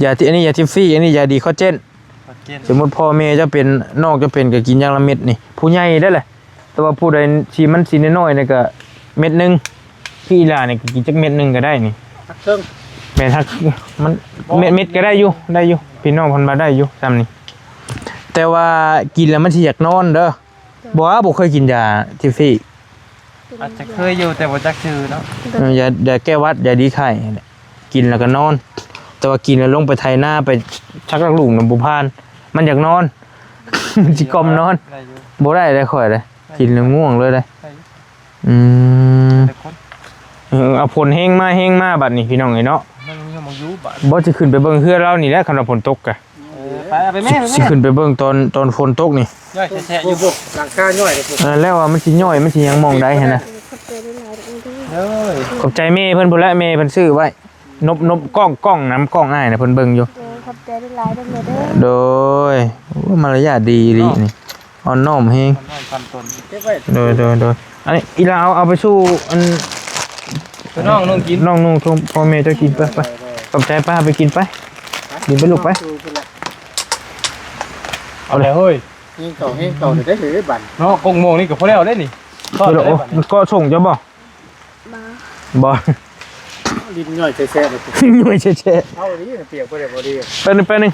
ຢາທີ່ ອັນນີ້ຢາທິບຟຣີ ອັນນີ້ຢາດີຄອເຈນ ຄອເຈນ ສົມມຸດພໍ່ແມ່ເຈົ້າເປັນ ນ້ອງເຈົ້າເປັນກໍກິນຢ່າງລະເມັດນີ້ ຜູ້ໃຫຍ່ເດີແຫຼະ ແຕ່ວ່າຜູ້ໃດທີ່ມັນຊິນ້ອຍໆນີ້ກໍເມັດໜຶ່ງ ຄືອີ່ຫຼ້ານີ້ກໍກິນຈັກເມັດໜຶ່ງກໍໄດ້ນີ້ ຮັກເຄິ່ງ ແມ່ນ ຮັກ ມັນ ເມັດ ເມັດກໍໄດ້ຢູ່ ໄດ້ຢູ່ ພີ່ນ້ອງເພິ່ນວ່າໄດ້ຢູ່ຊ່ຳນີ້ ແຕ່ວ່າກິນແລ້ວມັນຊິຢາກນອນເດີ ບໍ່ ບໍ່ເຄີຍກິນຢາທິບຟຣີ ອາດຈະເຄີຍຢູ່ແຕ່ບໍ່ຈັກຊື່ເນາະ. ເອີ ຢາ ຢາແກ້ຫວັດ ຢາດີໄຂ້ ກິນແລ້ວກໍນອນ ແຕ່ວ່າກິນແລ້ວລົງໄປໄຖນາ ໄປຊັກລັກລູກນຳບໍ່ຜ່ານ ມັນຢາກນອນ ມັນຊິກ່ອມນອນ ໄດ້ຢູ່ ບໍ່ໄດ້ເດ້ຂ້ອຍເດ້ ກິນແລ້ວງ່ວງເລີຍເດ້ ໄດ້ຢູ່ ອືມ ແຕ່ຄົນ ເອີ ເອົາຝົນແຮງມາແຮງມາບັດນີ້ ພີ່ນ້ອງເອີຍເນາະ ມັນຍັງບໍ່ຢູ່ບາດ ບໍ່ ຊິຂຶ້ນໄປເບິ່ງເຮືອນລາວນີ້ແຫຼະ ຄັນວ່າຝົນຕົກກະ ເອີ ໄປ ເອົາໄປແມ່ ຊິ ໄປແມ່ ຊິຂຶ້ນໄປເບິ່ງຕອນ ຕອນຝົນຕົກນີ້ ຍ້ອຍແຊະໆຢູ່ ໂອ້ໂຫ ຫຼັງຄາຍ້ອຍເລີຍ ເອີ ແລ້ວວ່າມັນຊິຍ້ອຍ ມັນຊິຫຍັງໝ່ອງໃດຫັ້ນນະ ຂອບໃຈຫຼາຍໆເດີ ເອີຍ ຂອບໃຈແມ່ເພິ່ນພຸ້ນແຫຼະ ແມ່ເພິ່ນຊື້ໄວ້ ນົບ ນົບກ້ອງ ກ້ອງນຳ ກ້ອງອ້າຍນະ ເພິ່ນເບິ່ງຢູ່ ເອີ ຂອບໃຈຫຼາຍໆເດີແມ່ເດີ ໂດຍ ໂອ້ ມາລະຍາດດີອີ່ຫຼີນີ້ ອ່ອນນ້ອມແຮງ ອ່ອນນ້ອມຄຳຕົນ ເກັບໄວ້ ໂດຍ ໂດຍ ໂດຍ ອັນນີ້ອີ່ຫຼ້າເອົາ ເອົາໄປສູ່ອັນ ໃຫ້ນ້ອງນຸ່ງກິນ ນ້ອງນຸ່ງ ພໍ່ແມ່ເຈົ້າກິນ ໄປ ໄປ ຂອບໃຈ ໄປ ເອົາໄປກິນໄປ ກິນໄປລູກໄປ ເອົາເລີຍ ເຮີ້ຍ ແຮງເກົ່າ ແຮງເກົ່າເດ້ເຮີ້ຍ ບັດເນາະ ກົກໂມງນີ້ກໍພໍແລ້ວເດ້ນີ້ ໂອ້ ມັນເກາະສົ່ງເຈົ້າບໍ່? ບໍ່ ບໍ່ ຫຼິ້ນຍ່ອຍແຊະໆ ເລີຍ ຍ່ອຍແຊະໆ ເອົານີ້ປຽກບໍ່ໄດ້ບໍ່ດີ ແປັບໜຶ່ງ ແປັບໜຶ່ງ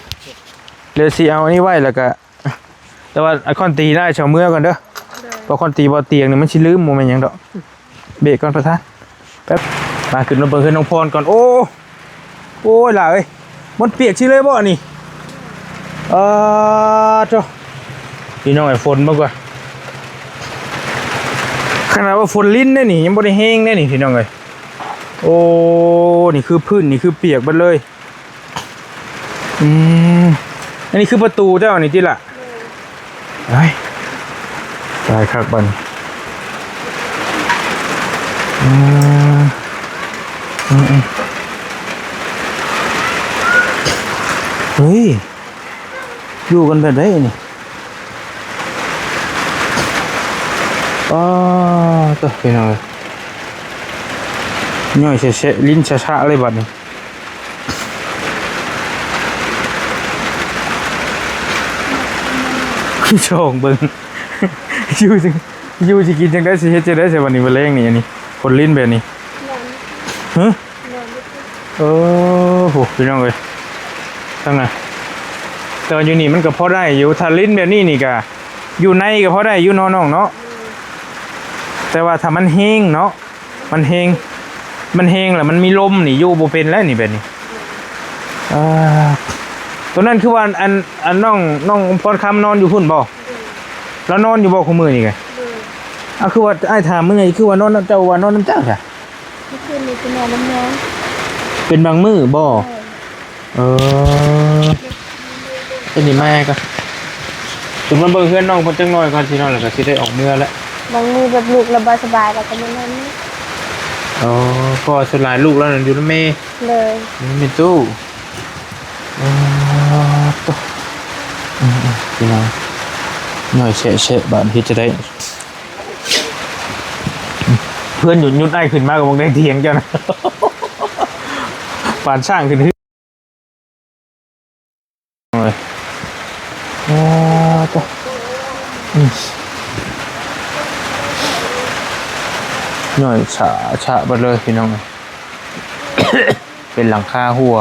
ດຽວຊິເອົາອັນນີ້ໄວ້ ແລ້ວກະ ແຕ່ວ່າໄອ້ຄອນຕີນາຍເຊົາເມືອກ່ອນເດີ ໂດຍ ເພາະຄອນຕີບໍ່ຕຽງນີ້ມັນຊິລືມ ບໍ່ແມ່ນຫຍັງດອກ ເບຣກກ່ອນປະທານ ແປັບ ມາຂຶ້ນມາເບິ່ງເຮືອນນ້ອງພອນກ່ອນ ໂອ້ ໂອ້ຍ ຫຼ້າເອີຍ ມັນປຽກຊິເລີຍບໍ່ອັນນີ້ ເອີ ໂທ້ ພີ່ນ້ອງເອີຍ ຝົນເບິ່ງກ່ອນ ຂະໜາດວ່າຝົນລິນເດ້ນີ້ ຍັງບໍ່ໄດ້ແຮງເດ້ນີ້ ພີ່ນ້ອງເອີຍ ໂອ້ ນີ້ຄືພື້ນ ນີ້ຄືປຽກເບິດເລີຍ. ອືມ ອັນນີ້ຄືປະຕູເຈົ້ານີ້ຕິລະ? ໂດຍ ໄອ້ ຕາຍຄັກບັດນີ້ ອືມ ອືມ ເຮີ້ຍ ຢູ່ກັນແບບໃດນີ້? ອໍ ໂທ້ ພີ່ນ້ອງເອີຍ ຍ່ອຍແຊະໆ ລິນຊະໆ ເລີຍບັດນີ້ ຊ່ອງເບິ່ງ ຢູ່ ຢູ່ຊິກິນຈັ່ງໃດ ຊິເຮັດຈັ່ງໃດ ໃສ່ບັດນີ້ ມື້ແລງນີ້ ອັນນີ້ ຄົນລິນແບບນີ້ ຮະ? ໂອ້ໂຫ ພີ່ນ້ອງເອີຍ ທາງນັ້ນ ແຕ່ວ່າຢູ່ນີ້ມັນກໍພໍໄດ້ຢູ່ ຖ້າລິນແບບນີ້ນີ້ກະ ຢູ່ໃນກໍພໍໄດ້ຢູ່ເນາະນ້ອງເນາະ ແຕ່ວ່າຖ້າມັນແຮງເນາະ ມັນແຮງ ມັນແຮງແລ້ວມັນມີລົມນີ້ ຢູ່ບໍ່ເປັນແລ້ວນີ້ແບບນີ້ ເອີ ໂຕນັ້ນຄືວ່າ ອັນ ອັນ ນ້ອງ ນ້ອງພອນຄຳນອນຢູ່ພຸ້ນບໍ່? ລາວນອນຢູ່ບໍ່ຄູ່ມື້ນີ້ກະ? ເອົາ ຄືວ່າອ້າຍຖາມມື້ນີ້ ຄືວ່ານອນນຳເຈົ້າ ວ່ານອນນຳເຈົ້າຊະ? ເມື່ອຄືນນີ້ໄປນອນນຳນ້ອງ ເປັນບາງມື້ບໍ່? ເອີ ເອີ ເປັນນີ້ມາກໍ ຈະມາເບິ່ງເຮືອນນ້ອງເພິ່ນຈັກໜ້ອຍກ່ອນ ພີ່ນ້ອງ ແລ້ວກໍຊິໄດ້ອອກເມືອແລ້ວ ບາງມື້ແບບລູກລະບໍ່ສະບາຍ ລະກໍມານອນນີ້ ອໍ ເພາະວ່າສ່ວນຫຼາຍລູກລາວນັ້ນຢູ່ນຳແມ່ ໂດຍ ຢູ່ນຳແມ່ຕູ້ ອໍ ໂຕ ອືມໆ ພີ່ນ້ອງ ຍ່ອຍແຊະໆ ບາດເຮັດຈັ່ງໃດ? ເພື່ອນຢຸດ ຢຸດອ້າຍຂຶ້ນມາກໍບໍ່ໄດ້ຖຽງເຈົ້ານະ ປານຊ້າງຂຶ້ນເຮືອນ ໂອ້ຍ ໂອ້ ຕາຍ ອືມ ຍ່ອຍຊະໆ ເບິດເລີຍ ພີ່ນ້ອງ. ເປັນຫຼັງຄາຮົ່ວ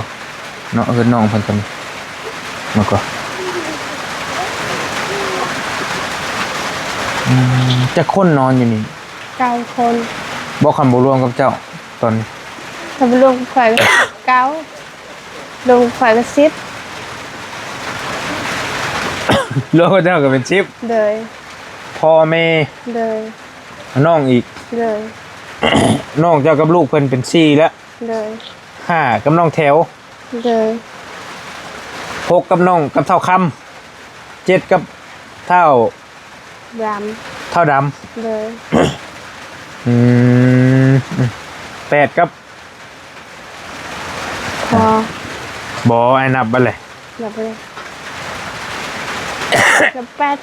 ເນາະ ເຮືອນນ້ອງເພິ່ນກໍມີ ແລ້ວກໍ ອືມ ຈັກຄົນນອນຢູ່ນີ້? ເກົ້າຄົນ. ບໍ່ ຄັນບໍ່ລວມກັບເຈົ້າຕອນນີ້? ຄັນບໍ່ລວມກັບຂ້ອຍກໍ ເກົ້າ ລວມກັບຂ້ອຍກໍ ສິບ ລວມກັບເຈົ້າກໍເປັນ ສິບ. ໂດຍ. ພໍ່ແມ່. ໂດຍ. ນ້ອງອີກ. ໂດຍ. ນ້ອງເຈົ້າກັບລູກເພິ່ນເປັນ ສີ່ ແລ້ວ. ໂດຍ. ຫ້າ ກັບນ້ອງແຖວ. ໂດຍ. ຫົກ ກັບນ້ອງ ກັບທ້າວຄຳ. ເຈັດ ກັບທ້າວ ດຳ. ທ້າວດຳ. ໂດຍ. ອືມ ແປດ ກັບ ພໍ. ບໍ່ ອ້າຍນັບເບິດແຫຼະ. ນັບເບິດແຫຼະ. ນັບແປດ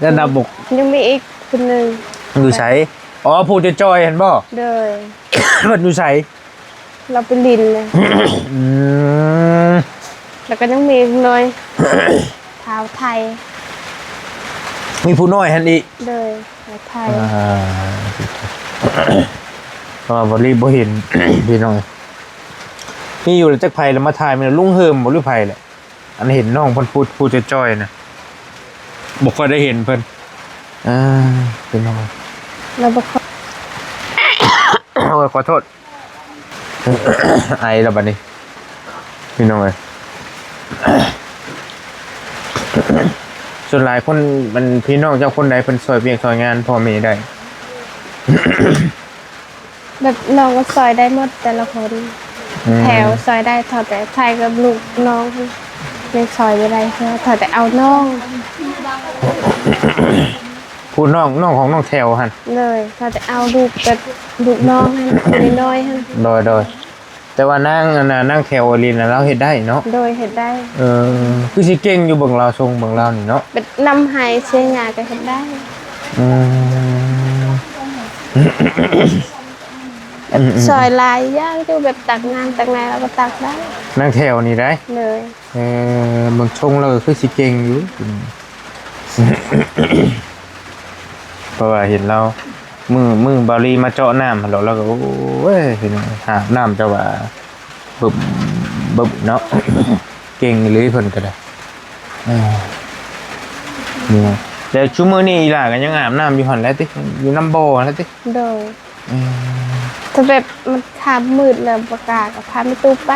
ແລ້ວນັບບໍ່? ຍັງມີອີກຄົນໜຶ່ງ. ຢູ່ໃສ? ອໍ ຜູ້ຈ່ອຍໆ ຫັ້ນບໍ່? ໂດຍ. ເພິ່ນຢູ່ໃສ? ລາວໄປຫຼິ້ນແລ້ວ. ອືມ ແລ້ວກໍຍັງມີອີກໜ້ອຍ ທ້າວໄທ. ມີຜູ້ນ້ອຍຫັ້ນອີກ. ໂດຍ. ອ່າ ເພາະວ່າບໍ່ລີບໍ່ເຫັນ ພີ່ນ້ອງ. ມີຢູ່ແລ້ວ ຈັກໃຜລະມາຖ່າຍ ແມ່ນລຸງເຮີມບໍ່ ຫຼືໃຜແຫຼະ? ອັນເຫັນນ້ອງເພິ່ນຜູ້ ຜູ້ຈ່ອຍໆ ນະ ບໍ່ຄ່ອຍໄດ້ເຫັນເພິ່ນ. ອ່າ ພີ່ນ້ອງ ລາວບໍ່ຄ່ອຍ ໂອ້ຍ ຂໍໂທດ ໄອແລ້ວບັດນີ້ ພີ່ນ້ອງເອີຍ. ສ່ວນຫຼາຍຄົນ ມັນ ພີ່ນ້ອງເຈົ້າຄົນໃດເພິ່ນຊ່ອຍວຽກຊ່ອຍງານພໍ່ແມ່ໄດ້? ແບບນ້ອງກໍຊ່ອຍໄດ້ໝົດແຕ່ລະຄົນ ອືມ ແຖວຊ່ອຍໄດ້ ເທົ່າແຕ່ຖ່າຍກັບລູກນ້ອງຫັ້ນ ຍັງຊ່ອຍບໍ່ໄດ້ ເທົ່າແຕ່ເອົານ້ອງ ຜູ້ນ້ອງ ນ້ອງຂອງນ້ອງແຖວຫັ້ນ ໂດຍ ເທົ່າແຕ່ເອົາລູກກັບລູກນ້ອງຫັ້ນ ນ້ອຍໆຫັ້ນ ໂດຍໆ. ແຕ່ວ່ານາງ ອັນນ່າ ນາງແຖວອີ່ຫຼີນະ ລາວເຮັດໄດ້ເນາະ? ໂດຍ ເຮັດໄດ້. ເອີ ຄືຊິເກັ່ງຢູ່ ເບິ່ງລາວຊົງ ເບິ່ງລາວນີ້ເນາະ ແບບນຳໄຮ່ເສຍຫຍ້າກໍເຮັດໄດ້. ອືມ ແບບ ອືມໆໆ ຊ່ອຍຫຼາຍຢ່າງຢູ່ ແບບຕັກນ້ຳຕັກແນວລາວກໍຕັກໄດ້. ນາງແຖວນີ້ໄດ໋? ໂດຍ. ເອີ ເບິ່ງຊົງລາວກໍຄືຊິເກັ່ງຢູ່ ເພາະວ່າເຫັນລາວ ມື້ ມື້ບ່າວລີມາເຈາະນ້ຳຫັ້ນແຫຼະ ລາວກໍ ໂອ້ຍ ພີ່ນ້ອງ ຫາບນ້ຳຈະວ່າບຶບບຶບເນາະ ເກັ່ງອີ່ຫຼີເພິ່ນກໍໄດ້. ເອີ ນີ້ ແຕ່ຊຸມື້ນີ້ອີ່ຫຼ້າກໍຍັງອາບນ້ຳຢູ່ຫັ້ນແຫຼະຕິ ຢູ່ນຳບໍ່ຫັ້ນແຫຼະຕິ? ໂດຍ. ອືມ ຖ້າແບບມັນຄ່ຳມືດແລ້ວບໍ່ກ້າກໍພາແມ່ຕູ້ໄປ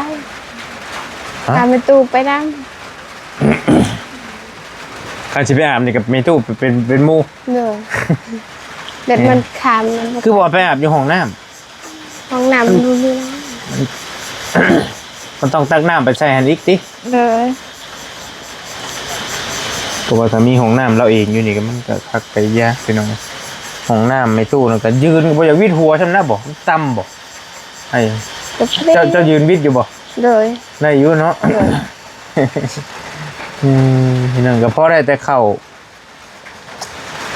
ຮະ? ພາແມ່ຕູ້ໄປນຳ. ຄັນຊິໄປອາບນີ້ກັບແມ່ຕູ້ເປັນ ເປັນໝູ່. ໂດຍ. ແບບມັນຄ່ຳ ຄືບໍ່ໄປອາບຢູ່ຫ້ອງນ້ຳ? ຫ້ອງນ້ຳມັນບໍ່ມີນ້ຳ ມັນ ມັນຕ້ອງຕັກນ້ຳໄປໃສ່ຫັ້ນອີກຕິ? ໂດຍ. ເພາະວ່າຖ້າມີຫ້ອງນ້ຳລາວເອງຢູ່ນີ້ກໍມັນກໍຄັກໄປຢ່າງ ພີ່ນ້ອງ. ຫ້ອງນ້ຳແມ່ຕູ້ນັ້ນກໍຢືນກໍບໍ່ຢາກວິດຫົວຊ່ຳນະ ບໍ່ ມັນຕ່ຳບໍ່? ໄອ້ ກໍພໍດີ ເຈົ້າ ເຈົ້າຢືນວິດຢູ່ບໍ່? ໂດຍ. ໄດ້ຢູ່ເນາະ? ໂດຍ. ອືມ ພີ່ນ້ອງ ກໍພໍໄດ້ແຕ່ເຂົ້າ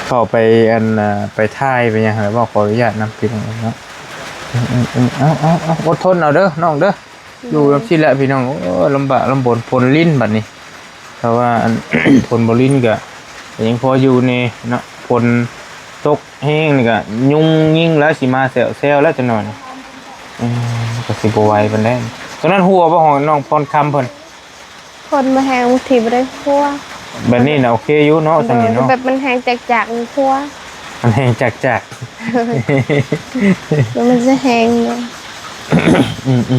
ເຂົ້າໄປ ອັນ ອ່າ ໄປຖ່າຍໄປຫຍັງ ແລ້ວກໍຂໍອະນຸຍາດນຳ ພີ່ນ້ອງເນາະ. ເອີ ເອີ ເອີ ເອົາ ເອົາ ເອົາ ອົດທົນເອົາເດີນ້ອງເດີ. ໂດຍ. ຢູ່ນຳຊີ້ແຫຼະພີ່ນ້ອງ ໂອ້ຍ ລຳບາກລຳບົນ ຝົນລິນບັດນີ້ ແຕ່ວ່າ ອັນ ຝົນບໍ່ລິນກໍ ກໍຍັງພໍຢູ່ແດ່ເນາະ ຝົນຕົກແຮງນີ້ກໍຍຸງຍິງແລ້ວ ຊິມາແຊວໆແລ້ວຈັກໜ່ອຍ. ເອີ ກໍຊິບໍ່ໄຫວປານໃດ. ຕອນນັ້ນຮົ່ວບໍ່ ຂອງນ້ອງພອນຄຳເພິ່ນ? ຝົນບໍ່ແຮງ ບາງທີບໍ່ໄດ້ຮົ່ວ. ແບບນີ້ນະໂອເຄຢູ່ເນາະ. ໂດຍ. ສ່ຳນີ້ເນາະ ແບບມັນແຮງຈາກໆ ມັນຮົ່ວ ມັນແຮງຈາກໆ ແລ້ວມັນຈະແຮງເນາະ. ອືມໆໆ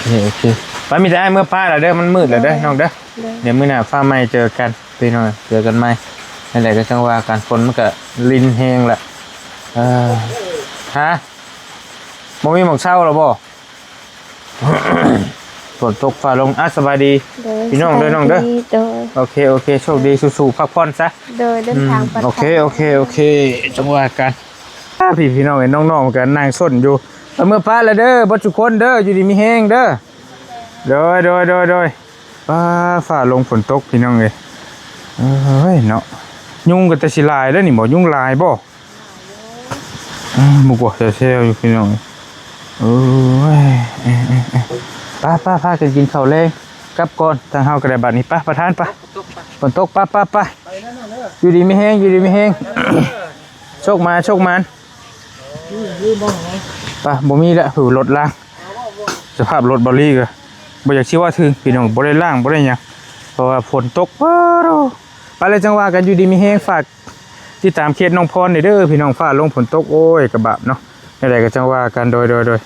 ໂອເຄ ໂອເຄ ໄປ ມີແຕ່ອ້າຍເມືອປ້າແລ້ວເດີ ມັນມືດແລ້ວເດີ ໂດຍ ນ້ອງເດີ. ໂດຍ. ດຽວມື້ໜ້າຟ້າໃໝ່ເຈີກັນ ພີ່ນ້ອງ ເຈີກັນໃໝ່. ນັ້ນແຫຼະ ກໍຈັ່ງວ່າກັນ ຝົນມັນກໍລິນແຮງລະ. ເອີ ຮະ ບໍ່ມີໝ່ອງເຊົາແລ້ວບໍ່? ຝົນຕົກຟ້າລົງ. ອ່ະ ສະບາຍດີ ໂດຍ ພີ່ນ້ອງເດີ ສະບາຍດີ ນ້ອງເດີ. ໂດຍ. ໂອເຄ ໂອເຄ ໂຊກດີ ສູ້ໆ ພັກຜ່ອນຊະ. ໂດຍ. ເດີນທາງ ອືມ ປອດໄພ. ໂອເຄ ໂອເຄ ໂອເຄ ຈັ່ງວ່າກັນ. ອ່າ ພີ່ ພີ່ນ້ອງເອີຍ ນ້ອງໆ ກໍນັ່ງສົນຢູ່. ເອົາ ເມືອປ້າແລ້ວເດີ ເບິດທຸກຄົນເດີ ຢູ່ດີມີແຮງເດີ. ໂດຍ ໂດຍ ໂດຍ ໂດຍ. ປ້າ ຟ້າລົງຝົນຕົກ ພີ່ນ້ອງເອີຍ. ເອີຍເນາະ ຍຸງກໍແຕ່ຊິຫຼາຍແລ້ວນີ້ບໍ່? ຍຸງຫຼາຍບໍ່? ອືມ ບໍ່ກວ່າແຊວໆຢູ່ພີ່ນ້ອງ. ໂອ້ຍ ເອີ ເອີ ເອີ ໄປ ໄປ ພາກັນກິນເຂົ້າແລງກັບກ່ອນ ທາງເຮົາກໍໄດ້ບັດນີ້. ໄປ ປະທານ ໄປ ຝົນຕົກ ໄປ ໄປ ໄປ ຢູ່ດີມີແຮງ ຢູ່ດີມີແຮງ ໂຊກໝານ ໂຊກໝານ. ໄປ ບໍ່ມີແລ້ວ ໂຫ ລົດລ້າງ ສະພາບລົດບາລີກໍບໍ່ຢາກຊິເວົ້າເຖິງ ພີ່ນ້ອງ ບໍ່ໄດ້ລ້າງ ບໍ່ໄດ້ຫຍັງ ເພາະວ່າຝົນຕົກ. ປາດໂທ້ ໄປແລ້ວ ຈັ່ງວ່າກັນ ຢູ່ດີມີແຮງ ຝາກ ຕິດຕາມເຂດໜອງພອນນີ້ເດີພີ່ນ້ອງ. ຟ້າລົງຝົນຕົກ ໂອ້ຍ ກະບາບເນາະ. ແນວໃດກໍຈັ່ງວ່າກັນ. ໂດຍ ໂດຍ ໂດຍ.